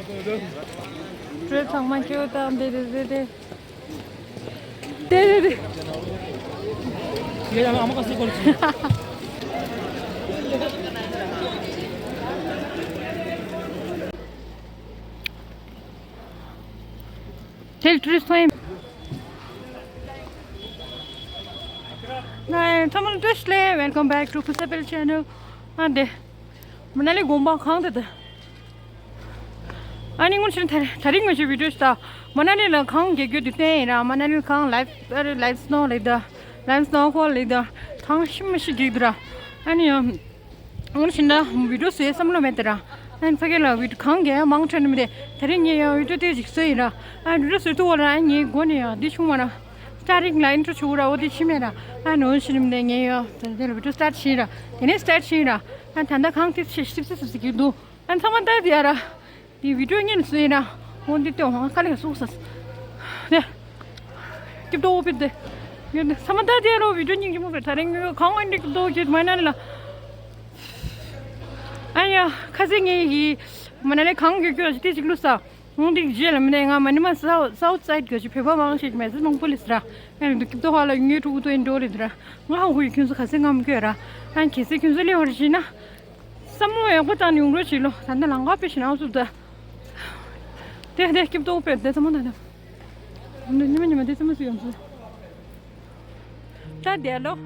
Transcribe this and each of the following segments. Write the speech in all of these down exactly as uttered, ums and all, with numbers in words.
བྲོས་ཚང་མ་སྐྱོ་དང་དེ་དེ་དེ་དེ། དེ་དེ་དེ། ཡ་ཡ་ཨ་མ་ཀ་སི་ཀོར་ཅི། ཐེལ་ཊུ་རི་སི་ཊི་ཐོན། ཚང་མ་ལ་བཀྲ་ཤིས་བདེ་ལེགས། Welcome back to Kusapel channel. ཨ་འདི། མ་ན་ལི་དགོན་པ་གང་དེ་དེ། ཨ་ནི་སྔོན་ཆད་ད་ད་རིང་ངོ་ཤེས་བི་ཌིའོ་ཞིག་ད། མ་ན་ལི་ལ་གངས་རྒྱག་རྒྱུ་དེ་བསྟན་ཡིན་ར། མ་ན་ལི་གངས་ལའིབ་ལའིབ་སི་ནོ་ལེགས་ད། ལའིབ་སི་ནོ་ཕོལ་ལེགས་ད། གངས་ཤི་མ་ཤི་རྒྱག་དུ་ར། ཨ་ནི་ཡང་། སྔོན་ཆད་ད་བི་ཌིའོ་བཟོ་ཡའི་བསམ་བློ་མེད་དེ་ར། ཨ་ནི་ཕ་གི་ལ་བི་ཌིའོ་གངས་རྒྱག་ཡ་མང་དྲགས་ནི་མི་དེ། ད་རིང་ངས་ཡང་བི་ཌིའོ་དེ་ཅིག་བཟོས་ཡིན་ར། ཨ་བི་ཌིའོ་བཟོས་དུས་འོ་ར་ཨ་ངའི་མགོ་ནས་ཡང་འདི་བྱུང་བ་ར། སི་ཊར་ཊིང་ལ་ཨིན་ཊྲོ་བྱུང་ར། འོ་དེ་ཕྱི་མེད་ར། ཨ་ནི་འོ་ཕྱི་ནི་མི་དེ་ངས་ཡང་དེ་ལ་བི་ཌིའོ་སི་ཊར་ཊི་བྱས་ཡིན་ར། དེ་ནས་སི་ཊར་ཊི་བྱས་ཡིན་ར། ཨ་ད་ལྟ་གངས་དེ་ཆེ་ཤིབ་སི་སི་སི་གི་འདུག་ཨ་ཚང་མ་ལྟ་དེ་ཡ་ར། དེ་བི་ཌིའོ་གཉིས་ལ་བཟོས་ཡིན་ར། འོ་འདི་ལྟོས་ཧང་དཀའ་ལས་སུག་ས། དེ། སྐྱིད་ཏོ་བི་དེ། ཡོད་ནི་ཚང་མ་ལྟ་དེ་ཡ་རོ། བི་ཌིའོ་སྙིང་རྗེ་མོ་རེད། ད་རིང་ངོས་གང་ཨ་འདྲི་སྐྱིད་ཏོ་གྱིས་མ་ན་ལ། ཨ་ཡ་ཁ་སེ་ངེད་ཀྱི་མ་ན་ལས་གངས་རྒྱག་རྒྱུ་ཞིག་དེ་ཅིག་བླུགས་ས། འོང་དེ་རྗེས་ལ་མི་ནས་ང་མ་ནི་མ་སའུ་སའུ་ཐ་སའིད་གི་ཞིག་བོད་པ་མང་ཞིག་མེད་ཟི་མང་པོ་ལི་སི་ར། ཨ་ནི་འདུག་སྐྱིད་ཏོ་ཧ་ལ་ངོས་ཕྲུ་གུ་ཏོ་ཨིན་འགྲོ་རེད་དེ་ར། ང་ཧ་གོ་ཡི་ཁྱོད་ཚོ་ཁ་སེ་ང་མི་སྐྱོད་ར། ཨ་ནི་ཁྱེད་ཚོ་ཁྱོད་ཚོ་ལེ་བར་བྱིན་ན། བསམ་བློ་ཡག་པོ་བཏང་ནས་ཡོང་རོགས་བྱེད་ལོ། ད་ལྟ་ལམ་ཁ་དཔེ་ཞིག་ནང་བཙུགས་ད། དེ་དེ་སྐྱིད་ཏོ་དཔེ་དེ་ཚང་མ་ད་ད། ཉི་མ་ཉི་མ་དེ་ཚང་མ་སུ་ཡོང་སུ། ད་དེ་ལོ།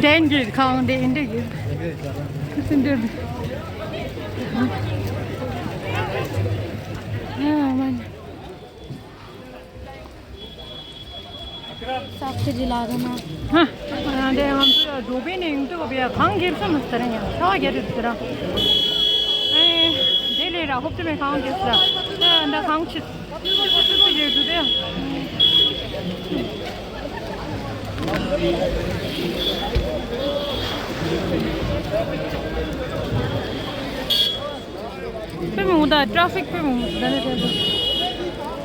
དེ་འདྲའི་ཁང་དེ་འདྲའི་ཡོད། སེམས་འདྲ། ཨ་མ་ན། ས་ཁྱི་ལ་དང་ན། ཧ། ང་འདི་ང་ཚོ་འགྲོ་པའི་ནས་ཡོང་དུས་བས་གངས་རྒྱབ་ས་མི་ཟེར་ཡང་ཚ་བ་རྒྱབ་རེད་ཟེར། ཨེ། དེ་ལས་ར་ཧོབ་ཏེ་མེད་གངས་རྒྱབ་ས། ཨ་འདི་གངས་ཆེ། ཆེ་ཆེ་ཆེ་ཆེ་ཡོད་དུས་དེ། དཔེ་མང་པོ་དང་ཊ་ར་ཕིག་དཔེ་མང་པོ་ཟེར་ནས་དེ་འདུག་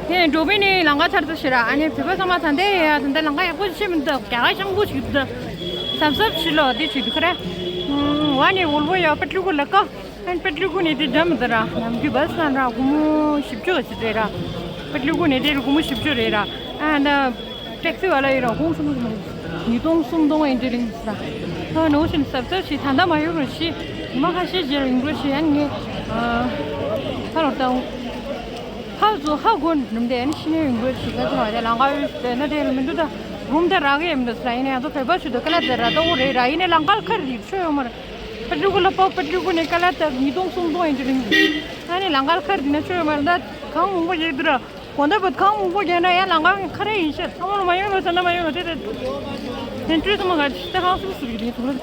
དེ་ནས་འགྲོ་བའི་ནས་ལམ་ཁ་ཚར་ཚར་ཞིག་ར། ཨ་ནི་བོད་པ་ཚང་མ་ད་ལྟ་ཡ་ད་ལྟ་ལམ་ཁ་ཡག་པོ་ཞིག་མི་འདུག་རྒྱ་གར་ཤང་པོ་ཞིག་འདུག་གཟབ་གཟབ་ཞིག་ལོ་དེ་ཞིག་འདུག་ཁ་ར། ཝ་ནི་ཝོལ་བོ་ཡ་པ་ཏྲུ་གུ་ལ་ཀ་ཨན་པ་ཏྲུ་གུ་ནས་དེ་འདྲ་མི་འདུག་ར། ནམ་རྒྱུན་བས་ན་ར་སྒོར་མོ་བཞི་བཅུ་ཞིག་རེད་ར། པ་ཏྲུ་གུ་ནས་དེ་སྒོར་མོ་བཞི་བཅུ་རེད་ར། ཨ་ན། ཊེག་སི་ཝ་ལ་ཡིན་ར་ཧོང་སུམ་ཉིས་སྟོང་སུམ་སྟོང་ཨིན་དྲི་རིང་ས། ཨ་ནོ་ཤིན་ཟབ་ཟབ་ཞིག་ད་ལྟ་མ་ཡོང་རུང་ཤི། མ་ཁ་ཤས་རྗེས་ལ་ཡོང་རུང་ཤི་ཨན་ངས། ཨ་ཧ་ལོ་ཏང་། ཧ་ཟོ་ཧ་གོ་ནུམ་དེ་ཨན་ཤི་ནས་ཡོང་རུང་ཤི་ད་ཚོ་ཡ་ལང་ག་ཡོད་དེ་ན་དེ་ལ་མི་འདུག་ད་རུམ་དེ་རག་གི་ཡིན་འདུག་ས་ཡིན་ནས་ཡང་ཚོ་བོད་པ་ཆུ་དུ་ཀ་ལ་དེ་ར་ཏོ་རེད་ར་ཡིན་ནས་ལང་ག་ཁར་རིག་ཆོ་ཡོང་མ་རེད། པ་ཏྲུ་གུ་ལ་པ་པ་ཏྲུ་གུ་ནས་ཀ་ལ་ད་ཉིས་སྟོང་སུམ་སྟོང་ཨིན་དྲི་རིང་ས། ཨ་ནི་ལང་ག་ཁར་རིག་ན་ཆོ་ཡོང་མ་རེད་ད་གང་མང་པོ་ཡོད་འདུག་ར། དགོང་དག་བུ་གང་མང་པོ་རྒྱག་ན་ཡང་ལང་ཀ་ཁ་རེ་ཡིན་ཤག་ཚང་མ་ལ་མ་ཡོང་ལོ་ཟེར་ན་མ་ཡོང་ལོ་དེ་དེ། ཧན་ཀྲུའི་ཚང་མ་ག་ཅི་ད་གང་སུ་སུ་གི་དེ་ཐུག་ལ།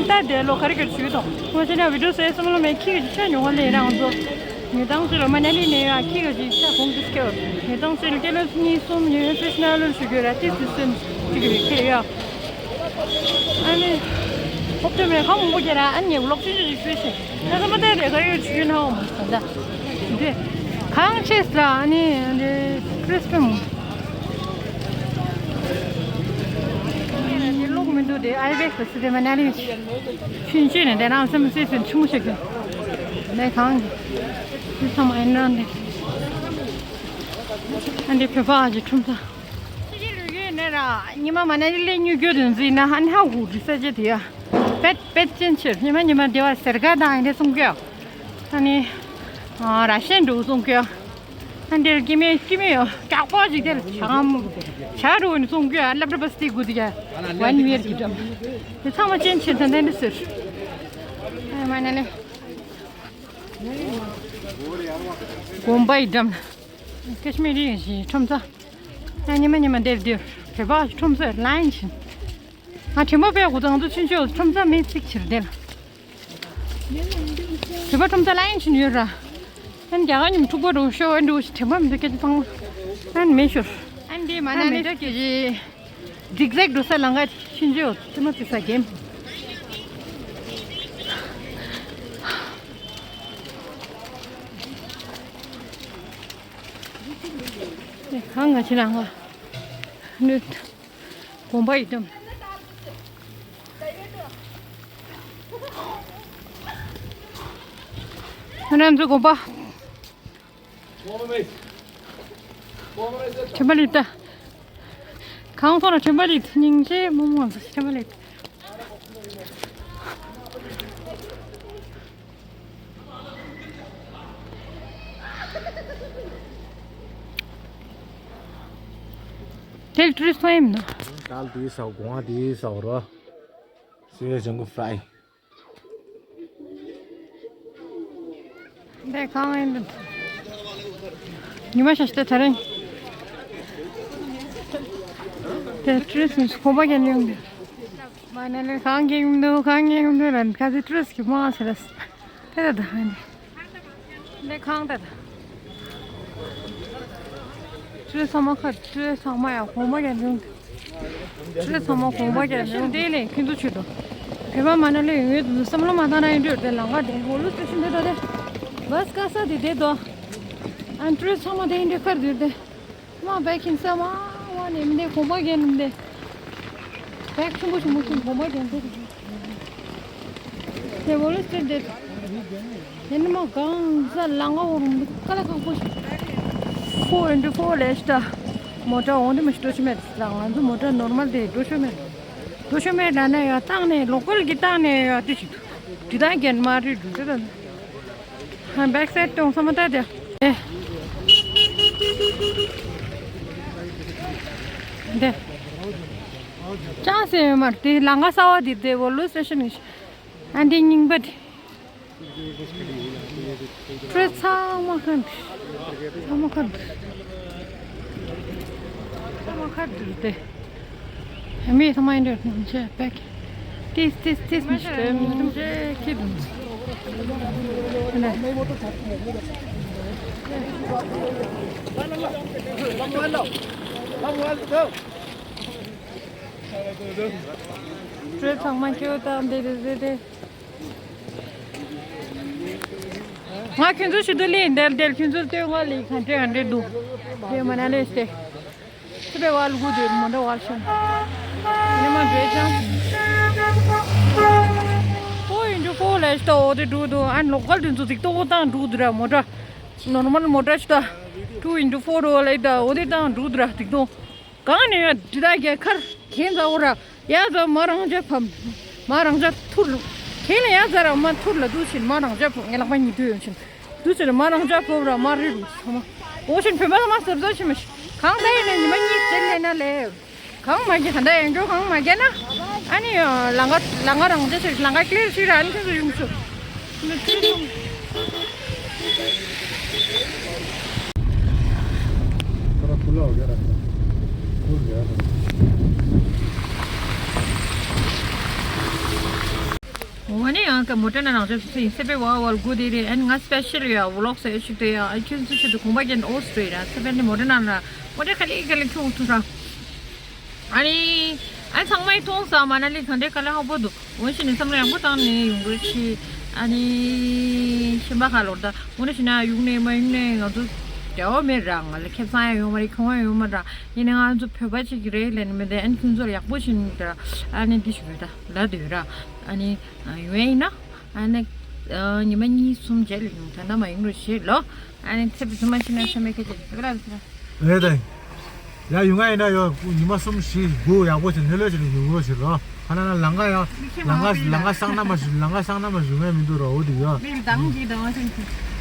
ད་དེ་ལོ་ག་རེ་ག་རེ་བྱུས་དང་ངོ་ཤེས་ན་བི་ཌིའོ་ཟེར་ཚང་མ་ལ་མེད་ཁྱི་གི་ཆ་ཉུང་བ་ལས་རང་ཚོ། ངེད་ཏང་ཚོ་ལ་མ་ན་ལི་ནས་ཡ་ཁྱི་གི་ཅི་ཆ་གོང་དུ་སྐྱོ། ངེད་ཏང་ཚོ་ལ་སྐྱེ་ལོ་གཉིས་གསུམ་ཉི་ཤུ་ཕྱི་ན་ལོ་ཞུ་གི་ར་ཏི་སི་སེམས་ཅིག་རེ་ཁེ་ཡ། ཨ་ནི། ཧོབ་ཏེ་མེད་ཁ་མང་པོ་རྒྱ་ར་ཨ་ནི་ལོག་ཅི་ཅི་ཞིག་ཤོད་ཤིང་། ད་ཚང་མ་ད་རེ་ག་ཡོད་ཆུ་ཡོད་ན་འོང་ད་ད། འདི། གང་ཆེ་ས་ཨ་ནི་འདི་ཀྲིས་པི་མོ། འདི་ལོག་མི་འདུག་དེ་ཨའི་བེག་ཏུ་སི་དེ་མ་ན་ལི་ཆུན་ཆུན་ནས་དེ་རང་སེམས་སི་སི་ཆུང་ཞིག་གི། ལས་གང་གི་དུས་ཚང་མ་ཨེ་ནང་འདི་ཨ་འདི་བོད་པ་གི་ཁྲོམ་ས། ཕྱི་རྒྱལ་ལུས་ཡོད་ནས་ར་ཉི་མ་མ་ན་ལི་ལས་ཉུ་རྒྱུ་དུ་འཛིན་ན་ཨ་ནི་ཧ་གོ་རི་ས་ཅེ་དེ་ཡ་པེད་པེད་ཅན་ཕྱིར་ཉི་མ་ཉི་མ་དེ་བ་སེར་ག་དང་ཨེ་འདི་སོང་གི་ཡ། ཨ་ནི་ར་ཤན་འགྲོ་སོང་གི་ཡ། ཨ་འདིར་སྐྱེ་མེད་སྐྱེ་མེད་ཡོ་སྐྲག་པ་ཞིག་དེར་ཆ་གམ་ཆ་རུ་ནི་སོང་གི་ཡ་སླེབས་ར་བ་སྟི་དགུ་དེ་ཡ་ཝན་ཝེར་གི་འགྲམ་དེ་ཚང་མ་ཅན་ཕྱིར་ད་ལྟ་འདི་ཟེར། ཨ་མ་ན་ལི། དགོན་པ་ཡི་འགྲམ། ཀ་ཤི་མི་རི་ཡི་ཁྲོམ་ས། ཨ་ཉི་མ་ཉི་མ་འདིར་འདིར་བོད་པ་ཁྲོམ་ས་ལ་ཡིན་ཕྱིན། ང་དྲན་པ་དཔེ་གོ་ཚང་ཚོ་ཆུན་ཆོས་ཁྲོམ་ས་མེད་ཚིག་ཕྱིར་འདིར། བོད་པ་ཁྲོམ་ས་ལ་ཡིན་ཕྱིན་ཡོད་ར། ཨན་རྒྱ་གར་ཉིན་འཁྲུག་པ་འགྲོ་ཤོ་ཨན་འགྲོ་ཞིག་དྲན་པ་མི་འདུག་སྐད་ཆ་ཚང་མ། ཨན་མེད་ཤོར། ཨན་འདི་མ་ན་ནི་སྐད་ཆ་ཇིག་ཟེག་འགྲོ་ས་ལང་ག་ཤིན་ཇོ་ཙི་མ་ཙི་ས་གེམ། ཁང་ང་ཕྱི་ལང་ག་ནུས་དགོན་པ་ཡི་དམ། ང་རང་ཚོ་དགོན་པ། ཁྲིམས་པ་ལི་ཏ། གང་ཐོག་ལ་ཁྲིམས་པ་ལི་ཏ་སྙིང་རྗེ་མོ་མོ་ང་ཚོ་ཁྲིམས་པ་ལི་ཏ། དེ་ལ་ཏུ་རི་སི་ཐོན་ཡིན་ནོ། ཏཱལ་དེའི་ས་གོང་དེའི་ས་རོ། སེ་ཇང་གུ་ཕ་རའི། འདི་གང་ཡིན་འདི། ཉི་མ་ཤར་ཤར་དེ་ཚ་རིང་། དེ་ཏུ་རི་སི་ཁོ་པ་རྒྱན་ཡོང་འདི། མ་ན་ལི་གང་གི་ཡོང་འདུག་གང་གི་ཡོང་འདུག་ལ་ཁ་ཚི་ཏུ་རི་སི་གི་མ་ཟེར་ར། དེ་ད་ད་ཧ་ནི། ལས་ཁང་ད་ད། ཁྲི་ཚང་མ་ཁ་ཁྲི་ཚང་མ་ཡང་གོང་མ་རྒྱལ་འཛིན། ཁྲི་ཚང་མ་གོང་མ་རྒྱལ་འཛིན་དེ་ལས་ཁྱོད་ཚོ་ཆུད་དོ། བོད་པ་མ་ན་ལས་ཡོད་དུ་བསམ་བློ་མ་བཏང་ན་ཡིན་འདྲ་དེ་ལང་ཀ་དེ་ཧོ་ལུ་སི་ཤིན་དེ་ད་དེ། བས་ཀ་ས་དེ་དེ་དོ། ཨན་ཁྲི་ཚང་མ་དེ་ཡིན་འདྲ་ཁར་དུ་དེ། མ་བས་ཁྱིམ་ས་མ་བ་ནས་མི་དེ་གོང་མ་རྒྱལ་འཛིན་དེ། བས་ཆུང་པོ་ཆུང་པོ་ཆུང་གོང་མ་རྒྱལ་འཛིན་དེ། དེ་བོ་ལུ་སི་དེ། དེ་ནི་མ་གང་ས་ལང་ག་འོ་རུང་ཀ་ལ་ཁག་པོ་ཞིག་ཕོ་ཨིན་ཏུ་ཕོ་ལས་ཤི་ད། མོ་ཊ་འོང་དེ་མི་ཤི་འགྲོ་ཤི་མེད་ལ། ང་ཚོ་མོ་ཊ་ནོར་མལ་དེ་འགྲོ་ཤི་མེད། འགྲོ་ཤི་མེད་ལ་ནས་ཡ་བཏང་ནས་ལོ་ཀལ་གི་བཏང་ནས་ཡ་དེ་ཞིག་འདུག་འདི་དང་རྒྱན་མ་རེད་འགྲོ་ཤི་ད། ཧ་བེག་སེད་གཏོང་ས་མ་ད་དེ། ཨེ། དེ། ཅང་སེ་མར་དེ་ལང་ག་ས་བ་དེ་དེ་བོ་ལུ་སི་ཊེ་ཤན་ནི། ཨ་འདི་རྙིང་པ་དེ། ཁྲོད་ཚང་མ་ཁ་འདུག་ཚང་མ་ཁ་འདུག་ཚང་མ་ཁ་འདུག་སྟེ། མི་ཚང་མ་ཡིན་འདྲ་ནང་ཆེ་པེག་ཏིས་ཏིས་ཏིས་མི་ཤེས་མི་ཤེས་ཁྱི་འདུག་ཨ་ནི། ཁྲོད་ཚང་མ་ཁྱེའུ་དང་འདི་རེད་རེད་རེད། ང་ཁྱོད་ཚོ་ཞུ་དུ་ལི་འདེལ་འདེལ་ཁྱོད་ཚོ་ལྟོས་ང་ལི་ག་འདྲེ་ག་འདྲེ་འདུག་དེ་མ་ན་ལེ་སྟེ། ཚེ་བའི་བ་ལུ་གུ་དེ་མོ་འདྲ་བར་ཤང་། ཉི་མ་འདྲེ་ཅང་། ཕོ་ཨིན་ཊུ་ཕོ་ལས་ཤི་ད་འོ་དེ་འགྲུག་འདུག་ཨན་ལོ་ཀལ་དེ་ཚོ་ཅིག་ཏོག་བཏང་འགྲུག་འདུག་ར་མོ་ཊ། ནོར་མལ་མོ་ཊ་ཤི་ད། ཊུ་ཨིན་ཊུ་ཕོ་རོ་ལས་ད་འོ་དེ་བཏང་འགྲུག་འདུག་ར་ཅིག་ཏོག་གང་ནས་ཡ་འདི་དག་རྒྱལ་ཁར་གན་ཟ་འོ་ར་ཡ་ཟ་མ་རང་ཇ་ཕམ། མ་རང་ཇ་ཐུར། གན་ལ་ཡ་ཟ་ར་མ་ཐུར་ལ་དུ་ཕྱིན་མ་རང་ཇ་ཕམ་ངེ་ལག་པ་ཉི་དུ་ཡོད་ཕྱིན། དུ་ཕྱིན་མ་རང་ཇ་ཕོབ་ར་མ་རི་རུ་ཚ་མ། འོ་ཕྱིན་བོད་པ་ཚང་མ་ཟབ་ཟབ་ཕྱིན་མ་ཤི། གང་ད་ཡིན་ན་ཉི་མ་གཉིས་ཙེ་ལེ་ན་ལེ། གང་མ་རྒྱལ་གང་ད་ཡང་འགྲོ་གང་མ་རྒྱལ་ན། ཨ་ནི་ལང་ཀ་ལང་ཀ་རང་ཇ་ཕྱིན་ལང་ཀ་ཀླེར་ཕྱིན་ར་ཨ་ནི་ཁྱོད་ཚོ་ཡོང་ཆོག་འོ་ནི་ཡང་ཀ་མོ་ཊ་ན་རང་ཅག་སུ་ཡིན་སེ་པེ་བ་བ་ལ་གོ་དེ་རེད། ཨན་ང་སི་པེ་ཤལ་ཡ་ཝི་ལོག་སེ་ཤིག་དེ་ཡ་ཨ་ཁྱོད་ཚོ་ཆུ་དུ་གོམ་པ་རྒྱན་ཨོ་སི་ཏྲེ་ཡ་སེ་པེ་ནི་མོ་ཊ་ན་ར་མོ་ཊ་ཁ་ལི་ཁ་ལི་ཁྱུང་ཐུ་ར། ཨ་ནི་ཨ་ཚང་མའི་མཐོང་ས་མ་ན་ལི་ག་འདྲའི་དཀའ་ལས་ཁག་པོ་འདུག་འོན་ཤི་ནི་བསམ་བློ་ཡག་པོ་བཏང་ནས་ཡོང་དགོས་ཤི། ཨ་ནི་ཤི་མ་ཁ་ལོར་ད་འོ་ན་ཤི་ན་ཡུག་ནས་མ་ཡུག་ནས་ང་ཚོ་འབྲེལ་བ་མེད་ར། ང་ལ་ཁེ་བཟང་ཡང་ཡོང་མ་རེད། ཁེ་དབང་ཡང་ཡོང་མ་ར། ཡིན་ནའི་ང་ཚོ་བོད་པ་ཅིག་རེད་ལས་ནི་མི་འདི་ཨ་ནི་ཁྱོད་ཚོར་ཡག་པོ་ཤི་ནི་ད་ཨ་ནི་འདི་ཞུ་རེད་ད་ལ་འདི་ཡོད་ར། ཨ་ནི་ཡོད་ཡིན་ན་ཨ་ནི་ ཉི་མ་གཉིས་གསུམ་རྗེས་ལ་ཡོང་། ད་ལྟ་མ་ཡོང་རོགས་ཞེས་ལོ། ཨ་ནི་ཚེ་བི་ཚུ་མ་ཤི་ན་ཚེ་མེད་ཁ་ཅིག་ལ་ལ་ལ། རེད་དེ། ཡ་ཡོང་ང་ཡིན་ན་ཡོ་ཉི་མ་གསུམ་བཞི་དགུ་ཡག་པོ་ཞིག་སྣེ་ལེན་བྱས་ནས་ཡོང་རོགས་ཞེས་ལོ། ཁ་ན་ན་ལང་ཀ་ཡ། ལང་ཀ་ལང་ཀ་སང་ན་མ་ཞུ་ལང་ཀ་སང་ན་མ་ཞུ་ངས་མི་འདུག་རོ། འོ་དེ་ཡོ། དང་གི་དང་ཞིག་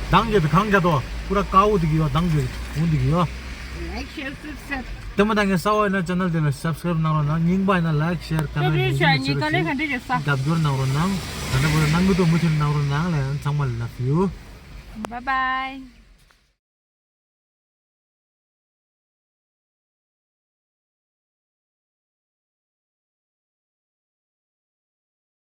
དང་གི་གང་ག་དོ་པུ་ར་ཀ་འོ་དེ་གི་ཡོ། དང་གི་འོ་དེ་གི་ཡོ། ལའིག་ཤེར་སབ་སི་ཀ་རའིབ། དེ་མ་ད་ངས་གསར་པ་ཡིན་ན་ཅེ་ནལ་དེ་ལ་སབ་སི་ཀ་རའིབ་གནང་རོགས་གནང་། རྙིང་པ་ཡིན་ན་ལའིག་ཤེར་ཀོ་མེན་ཊི་ཡོ་ཤ་ཉི་ཀ་ལེ་ག་འདྲ་ཡོད་ས། རྒྱབ་སྐྱོར་གནང་རོགས་གནང་། ད་ལྟ་བར་གནང་གི་འདུག་མུ་མཐུད་གནང་རོགས་གནང་ལ་ཡང་ཚང་མ་ལ་ལབ་ཡོད། Bye bye.